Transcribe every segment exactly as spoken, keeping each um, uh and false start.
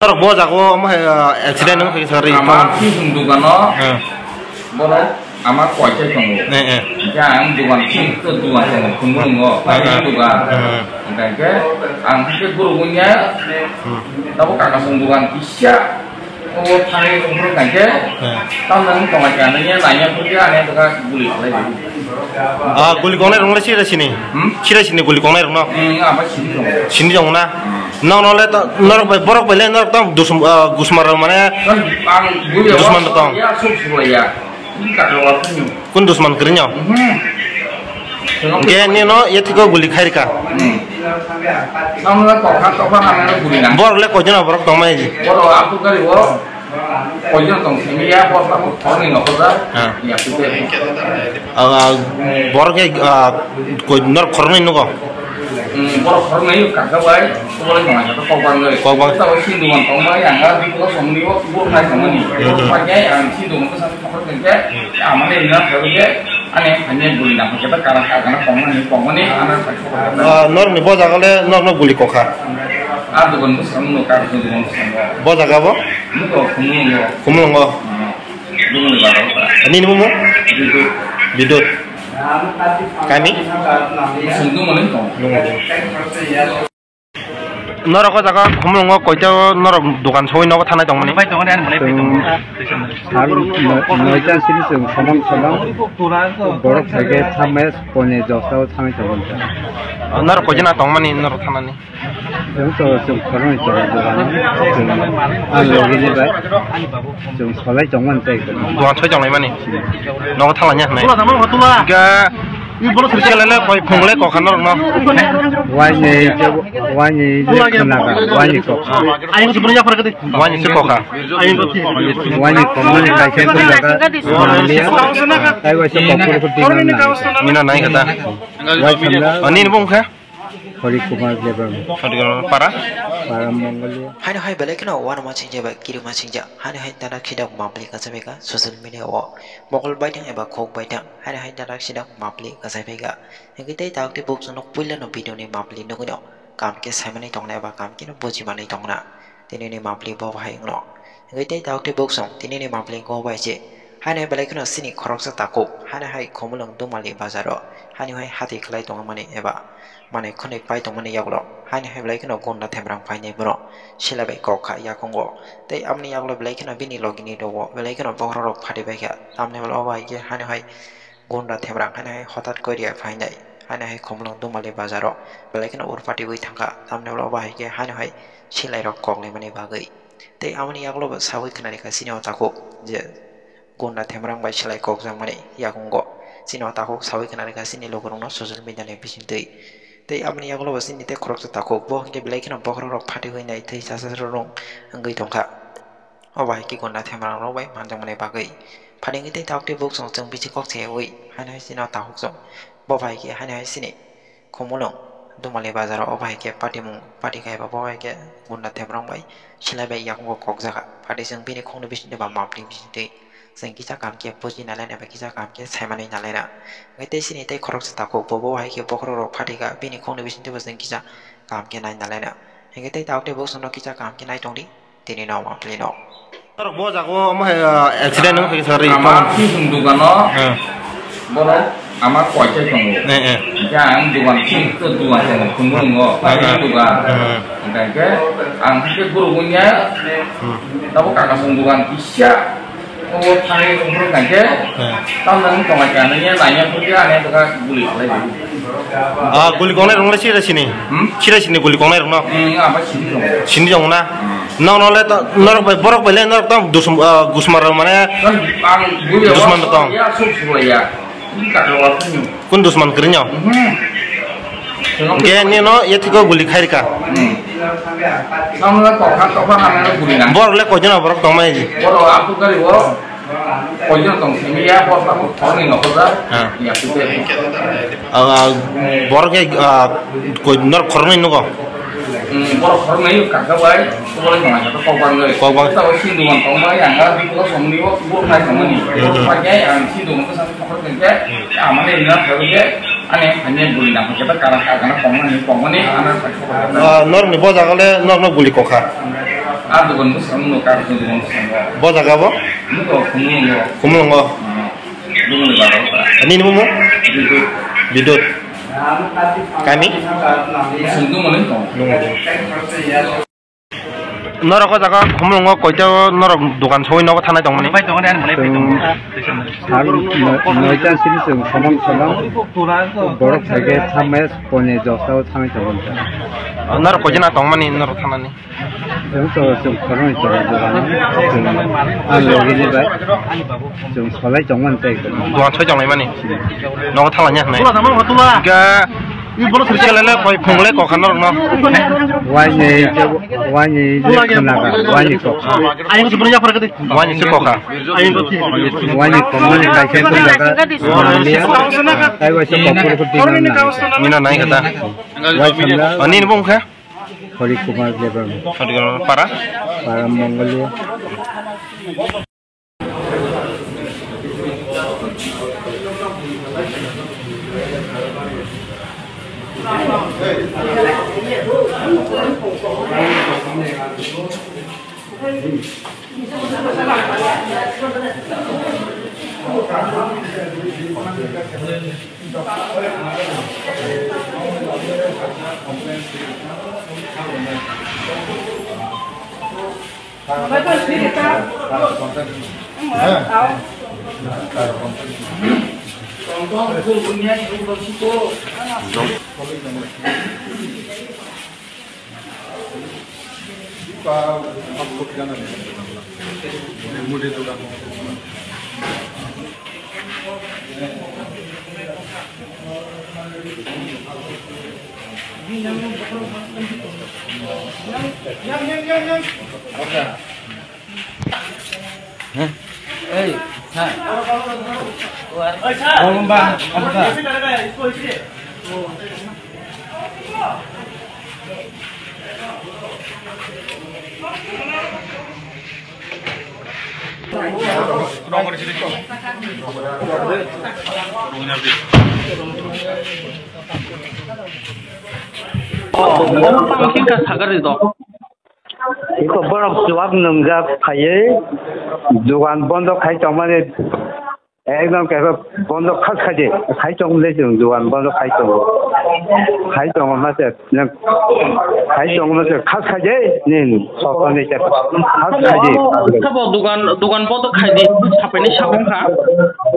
Norok bo jago omo hai, ah, accident wng kha kisa ri. Ama tong. Thisung dugano. Eh. Borok ama koichai tongo. Eh, eh. Hingke ang dugan thisung dugan tongo, Khumulwngo, eh, eh, dugan. Eh. Hingke ang hingke guru bunya. Hmm. Tabo kakasung dugan kisa. O thani tongphuru hingke. Eh. Tamni tongma kya nanya nanya purke ane baka guli khalai. Ah, guli kongnai rong le sira sini. Hmm? Sira sini guli kongnai rong no. Hmm, ama sini rong. Sini rong na. Hmm. Nong no le to norok bai borok bai le norok tong dusum, ah, gusmar rok mane. Kan ang guli dusman rok tong. Ya suk suk ya. Ini kata waktu. Kun dusman kerinyo. Hmm. Ge ni no ye tiko guli khairika. Hmm. Nong le to kha to kha nang guli na. Borok le kojona borok tong mai ji. Borok aku kari borok. Koijon tong simi ya, bo, bo, bo, khoroknwi nokhorda. Ha. Ya, tute. Ah, ah, borok khe, ah, koi, norok khoroknwi nugo? Hmm, borok khoroknwi kakha bai, borok nang kha kokbang bai. Kokbang. Tabo sindu man tong bai, ang ga, ko somni o, bo khai somni. Hmm. Pakai ang sindu man ko sa khorok khe, amane ina khorok khe, ane, ane buli nang khe, karang karang kongmani, kongmani, ana. Ah, norokni bo jaga le, norokno buli kokha. Ah, dugan bo samno, kar dugan bo samno. Bo jaga bo? Nuko, khumulwngo. Khumulwngo. Hmm. Bumung ni baro. Nini bumung? Bidut. Bidut. Kami? Sungtung mani tong. Bumung. Norok o jaga Khumulwngo koita o norok dokan soi nogo thanai tongmani? Bai tongmani ani mulai bai tongmani. Sal noita sini song somang somang. Borok saike thamai pone jokta o thanai tongmani. Norok koijana tongmani norok thanani? Chwng to chwng khoroknwi tongo dogano. Chwng ang logini bai chwng solai tongmani tei. Dogan soi tonglaimani? Nogo thanglaiya hwnwi? Ga. Selele koi phunglai kokha norokno. Waini je, waini je khnaga, waini kokha. Waini se kokha. Waini kokmani kaisa khnaga. Tei waisa kokpor ko dina nai. Mina nai kata. Waisa na. Ani ni bung kha? Hari Kumar Debbarma. Hari Kumar para? Para Mongolia. Haino hai belai kheno uanama singja bai kirima singja. Haino hai tana khidok mapli kachabaika social media o. Mokol baithang eba khok baithang. Haino hai tana khidok mapli kachaibaika. Hingke tei tabuk tei buk chwng nok puila no video ni mapli nugui no. Kam khe saimani tongna eba kam khe no bujimanwi tongna. Tini ni mapli bo bahai wngno. Hingke tei tabuk tei buk chwng tini ni mapli go bai se. Haino hai belai kheno chini khoroksa takhuk. Haino hai Khumulwng Dumali bazar o. Haino hai hati khlai tongmani eba. Manwi khwnwi pai tongmani yagulo, haino hai belai kheno gunda themrang phainai borok, sila bai kok kha yakungo. Tei aboni yagulo belai kheno bini logini rogo belai kheno bokhorok rok phati bai kha. Tamni ulo obo hai khe haino hai gunda themrang haino hai hothat koiria phainai, haino hai Khumulwng Dumali bazaro belai kheno ur patiwi thangkha. Tamni ulo obo hai khe haino hai silai rok kok laimani bagwi. Tei aboni yagulo bo sawi khwnarikha chini o takhuk je, gunda themrang bai selai kokjakmani yakungo. Chini o takhuk sawi khwnarikha chini lukurokno social media ni bisingtwi. Tei aboni yagulo bo chini tei khoroksa takhuk, bo hwnkhe belai kheno bokhorok rok phatiwi nai tei chasa rwrwng wngwi tongkha. Obo hai khe gunda themrang rok bai manjakmani bagwi. Phani wngwi tei tabuk tei buk chwng, chwng bisi kok sayawi haino hai chini o takhuk chwng. Bo bai khe haino hai chini Khumulwng Dumali bazaro obo hai khe patimung pati kaiba bo hai khe gunda themrang bai silai bai yakungo kokjakha. Pati chwng bini khungni bisingtwi ba mapli bisingtwi chwng kisa kaham khe buji nalaina bai kisa kaham khe saimanwi nalaina. Hwnkhe tei chini tei khoroksa takhuk bo, bo hai khe bokhorok rok phatikha bini khungni bisingtwi bo chwng kisa kaham khe nai nalaina. Hwnkhe tei tabuk tei buk chwngno kisa kaham khe nai tongdi. Tini no mapli no. Norok bo jago omo hai, ah, accident wng kha kisa ri. Ama thisung dugano. Eh. Borok ama koichai tongo. Eh, eh. Hingke ang dugan thisung dugan tongo, Khumulwngo, eh, eh, dugan. Eh. Hingke ang hingke guru bunya. Hmm. Tabo kakasung dugan kisa. O thani tongphuru hingke. Eh. Tamni tongma kya nanya nanya purke ane baka guli khalai. Ah, guli kongnai rong le sira sini? Hmm? Sira sini guli kongnai rong no? Hmm, apa sini rong? Sini rong na? Hmm. Nong no le to, norok bai, borok bai le norok tong dusum, ah, gusmar rok mane. Kan ang guli dusman rok tong. Ya, suk suk ya. Ini kata waktu ni. Kun dusman kerinyo? Hmm. Ge ni no, ye tiko guli khairika. Hmm. Nong le kokha, kokha nang le guli nang. Borok le kojona borok tong mai ji. Borok aku kari borok. Koijon tong simi ya, bo, bo, bo, khoroknwi nokhorjak. Ha. Ya, tute. Ah, ah, borok khe, ah, koi, norok khoroknwi nugo? Hmm, borok khoroknwi kakha bai, borok nang kha kokbang bai. Kokbang. Tabo sindu man tong bai, ang ga bikolo somni bo, bo khai tongmani. Hmm. Pakai ang sindu man ko sa khorok khe, amane ina khorok khe, ane ane buli nang khe ta kara kara kongmani, kongmani, ana. Ah, norokni bo jaga le norokno guli kokha. Ah, dokan ko samo, kar ko dokan ko samo. Bo jaga bo? Niko, Khumulwngo. Khumulwngo. Hmm. Nini bumung? Bidut. Bidut. Kami? Sungtung mane to. Nungo. Norok o jaga Khumulwngo koito norok dokan soi nogo thanai tongmani? Bai tongo, ani mulai bai tongo. Sal no-, noita sini chwng somang somang borok saikhe thamai pone josao thanai tongo. Norok koito na tongmani norok thanani? Chwng to chwng khoroknwi tongo dogan o. Chwng a logini bai chwng solai tongmani tei. Dogan soi tonglaimani? Nogo thanglaiya hwnwi. Ga Selele koi phungle kokha norokno. Waini, waini je khnaga, waini kokha. Waini se kokha. Waini kokmani kaisa khnaga. Tei waisa kokha ko dina nai. Mina nai kata. Wai khanda. Ani ni bung kha? Hari Kumar Debbarma. Hari Kumar para? Para Mongolia. Iko borok chuwak nwngjak phaiwi dogan bondo khai tongmani. Ekdom khe bondo khas khaidi, khai tong le chwng dogan bondo khai tongo. Khai tongo ma se, nang khai tongo ma se, khas khaidi, nin, sokoni khe khas khaidi. Sabo dogan, dogan bondo khaidi, sapaini sabong kha.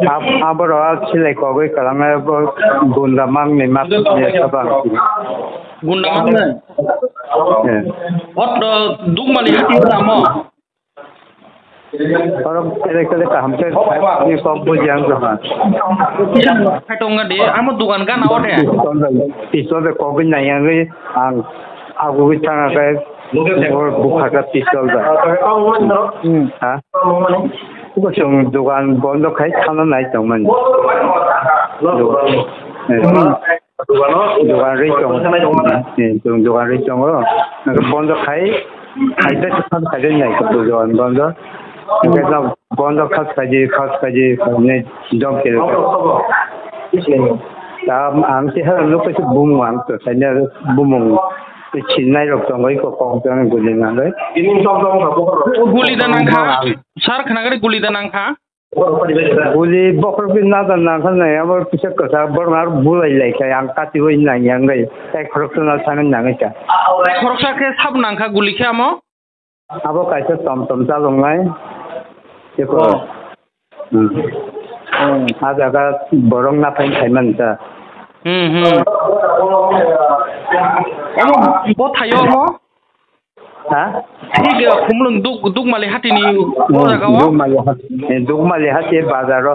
Ab-, aboro silai kogwi kwlangma bo gunda mangni ma sabang. Gunda mangni? Eh. Ot, uh, Dukmali hati ramo? Oro kele kele kaham khe ni kok buji ang jaha. Kisa khaitong gadi, amo dogan gana ote. Pistol bai, pistol bai kok bai nai ang ang agugwi thang khe bukha khe pistol bai. Hmm. Ha? Chwng dogan bondo khai thana nai tongmani. Eh. Dogan rwi tongo. Eh, chwng dogan rwi tongo. Nang bondo khai, khai ta sa khai nai ko dogan bondo. Nang bondo khas khaidi, khas khaidi, ne job kere. Ta ang te ha lo kaisa bumung ang to, sai ne bumung. Chinai rok tongo, iko kok jang guli nangai. Guli da nang kha? Sir, khna gari guli da nang kha? Guli bokhorok pi nadan nangkha nai, abo kisa kwchak borok aro bulai lai kha, ang kati bai nang yang gai, tai khoroksa na thangwi nangwi kha. Khoroksa khe sabo nangkha guli khe amo? Abo kaisa tom tom chalok nai. Eko. Oh. Hmm. Hmm. A jaga borok naphai khai man ta. Hmm, hmm. Amo bo thaio amo? Ha? Thik, eh, Khumulwng Duk-, Dukmali hatini o jaga o? Dukmali hati, eh, Dukmali hati bazar o.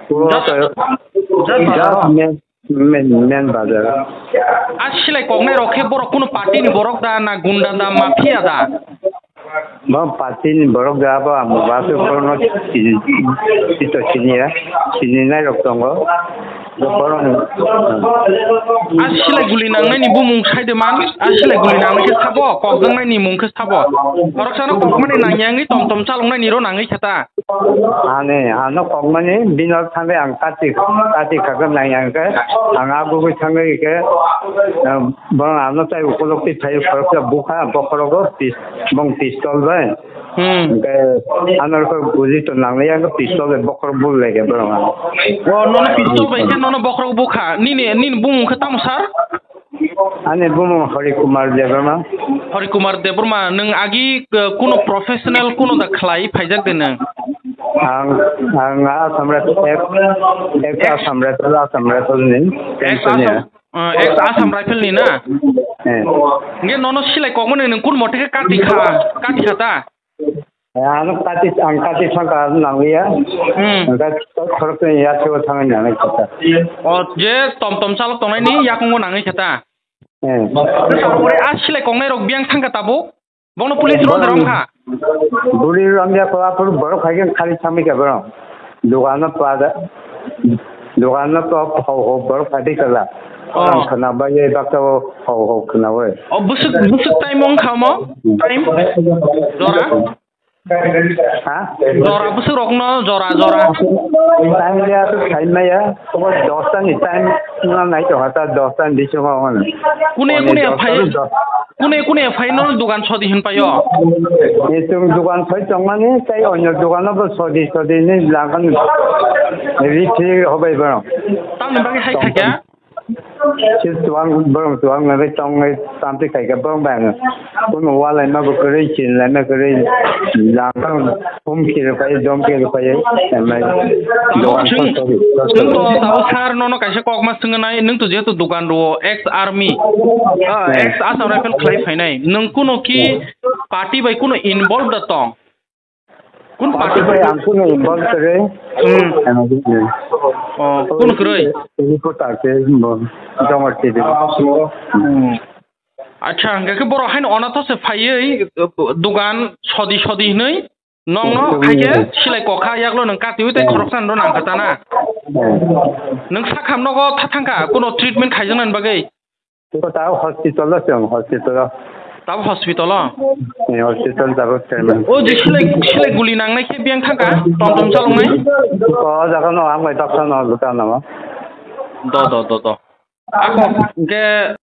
Just, just bazar o? Just main, main, main bazar o. A silai koknai rok khe borok kunu party ni borok da na gunda da mafia da? Bo party ni borok da bo ang bo aswk borok no sini, sito sini ya, sini nai rok tongo. Borok ni. A silai guli nangnaini bumung sai de man, a silai guli nangnai khe sabo, kok nangnaini mung khe sabo. Khoroksano kokmani nangya wngwi tom tom chaloknaini ro nangwi khe ta. Ani, ano kokmani bino thangwi ang kati, kati kha khe nangya wngkhe, ang a gugui thangwi khe, um, borok ano tai ukolog twi phai khoroksa bukha, bokhorogo pis-, bong pistol bai. Hmm. Hingke ano khe guli to nangya, hingke pistol bai bokhorok bul lai khe borok ano. O, nono pistol bai khe nono bokhorok bukha. Nini, nini bumung khe tamo sir? Ani bumung Hari Kumar Debbarma. Hari Kumar Debbarma, nwng agi, eh, kuno professional kuno da khlai phaijak de nwng? Ang, ang Assam Rifle, ex, ex Assam Rifle, Assam Rifle ni. Ex Assam, eh, ex Assam Rifle ni na? Eh. Nge nono silai kokmani nwng kun mote khe kati kha, kati kha ta? Ano kati, ang kati thangka nangliya. Hmm. Ang kati khorok ni ya thangwi nanglai kha ta. O je tom tom chalok tongnai ni yakungo nangwi kha ta? Eh. Ore a silai koknai rok biyang thangka tabuk? Bono police rw da rwng kha. Buri rwngya ko aphuru borok hai khe khali thangwi kha borok. Dogano pada, dogano to hau hau borok phadi kala. Oh. Ang khna bai ye bakta o hau hau khna bai. O bwswk, bwswk time wng kha mo? Time? Jora? Ha? Jora bwswk rokno jora, jora. Time ya to time ya. Obo dosta ni time wngna nai tongkha ta, dosta ni bisingo wngmano. Kune, kune phai, kune, kune phai no dugan sodi hin paio? Ni chwng dugan soi tongmani, tei onyo dugano bo sodi, sodi ni lagan ri thwi hobai borok. Tamni bagwi hai khaikha? Se chuang, borok chuang nai tongwi tamtwi khaikha borok bai ang. Kuno walaima bo kwrwi, chinlaima kwrwi, langkang humki rwphai, domki rwphai, emai. Abo dogan chwng, sori, sori. Chwng to tabo sir nono kaisa kokma swngwi nai, nwng to jehetu dogan rwo, ex army, ah, ex Assam Rifle khlai phainai, nwng kuno ki party bai kuno involved da tong? Kun party bai ang kuno involved kwrwi. Hmm. Ano, hmm. Oh, kun kwrwi? Reporter khe bo Jongor T V. Hmm. Acha, hingke khe borok haino onato se phaiwi, dogan sodi sodi hinwi nongno hmm, hai khe hmm, silai kokha yaklo nwng katiwi tei hmm, khoroksa no nang kha ta na. Hmm. Nwng sakham nogo tha thangkha kuno treatment khaijaknani bagwi? Tei ko tabo hospital o chwng, hospital o. Tabo hospital o? Eh, hospital tabo treatment. O je silai, silai guli nangnai khe biyang thangkha, tom tom chaloknai? O jaga no ang bai doctor no luka namo. Do, do, do, do. Ako hingke